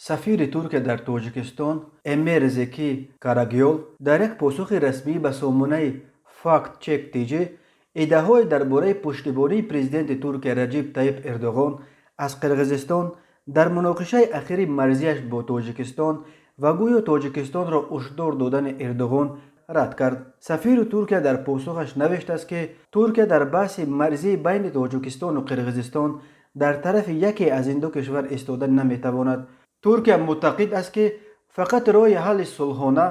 Сафири Туркия дар Тоҷикистон Эмер Зеки Карагёл дар як посухи расмӣ ба сомонаи Факт Чек ТЖ иддаоҳои дар бораи пуштибонии президенти Туркия Раҷиб Таиб Эрдоғон аз Қирғизистон дар муноқишаи ахири марзияш бо Тоҷикистон ва гӯё Тоҷикистонро ҳушдор додани Эрдоғон рад кард. Сафири Туркия дар посухаш навиштааст, ки Туркия дар баҳси марзии байни Тоҷикистону Қирғизистон дар тарафи яке аз ин ду кишвар истода наметавонад. Туркия муътақид аст, ки фақат роҳи ҳалли сулҳона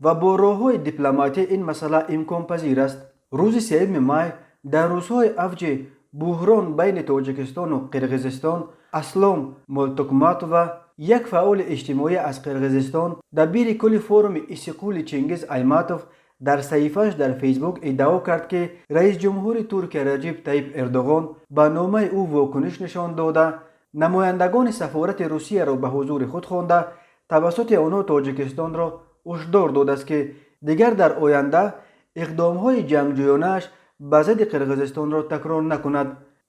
ва бо роҳҳои дипломатӣ ин масъала имконпазир аст. Рӯзи 3 май, дар рӯзҳои авҷи буҳрон байни Тоҷикистону Қирғизистон, Аслом Молтукматова, як фаъоли иҷтимоӣ аз Қирғизистон, дабири кулли Форуми Иссиқкули Чингиз Айтматов, дар саҳифааш дар Фейсбук иддао кард, ки раисҷумҳури Туркия Раҷиб Таиб Эрдоғон ба номаи ӯ вокуниш нишон дода, намояндагони сафорати Русияро ба ҳузури худ хонда, тавассути онҳо Тоҷикистонро ҳушдор додааст, ки дигар дар оянда иқдомҳои ҷангҷӯёнааш ба зидди Қирғизистонро такрор накунад.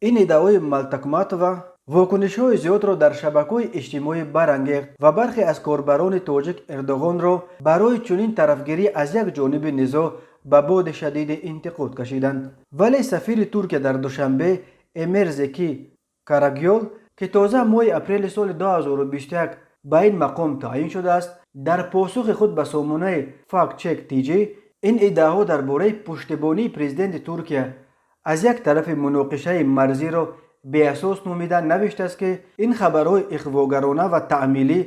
Ин иддаои Малтакматова вокунишҳои зиёдро дар шабакаҳои иҷтимоӣ барангехт ва бархе аз корбарони тоҷик Эрдоғонро барои чунин тарафгирӣ аз як ҷониби низоъ ба боди шадиди интиқод кашиданд. Вале сафири Туркия дар Душанбе Эмер Зеки Карагёл, ки тоза моҳи апрели соли 2021 ба ин мақом таъин шудааст, дар посухи худ ба сомонаи Фактчек ТЖ ин иддаоҳо дар бораи пуштибонии президенти Туркия аз як тарафи муноқишаи марзиро беасос номида, навиштааст, ки ин хабарҳои иғвогарона ва таъмилӣ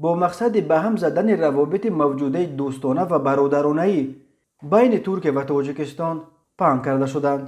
бо мақсади ба ҳам задани равобити мавҷудаи дӯстона ва бародаронаӣ байни Туркия ва Тоҷикистон паҳн карда шуданд.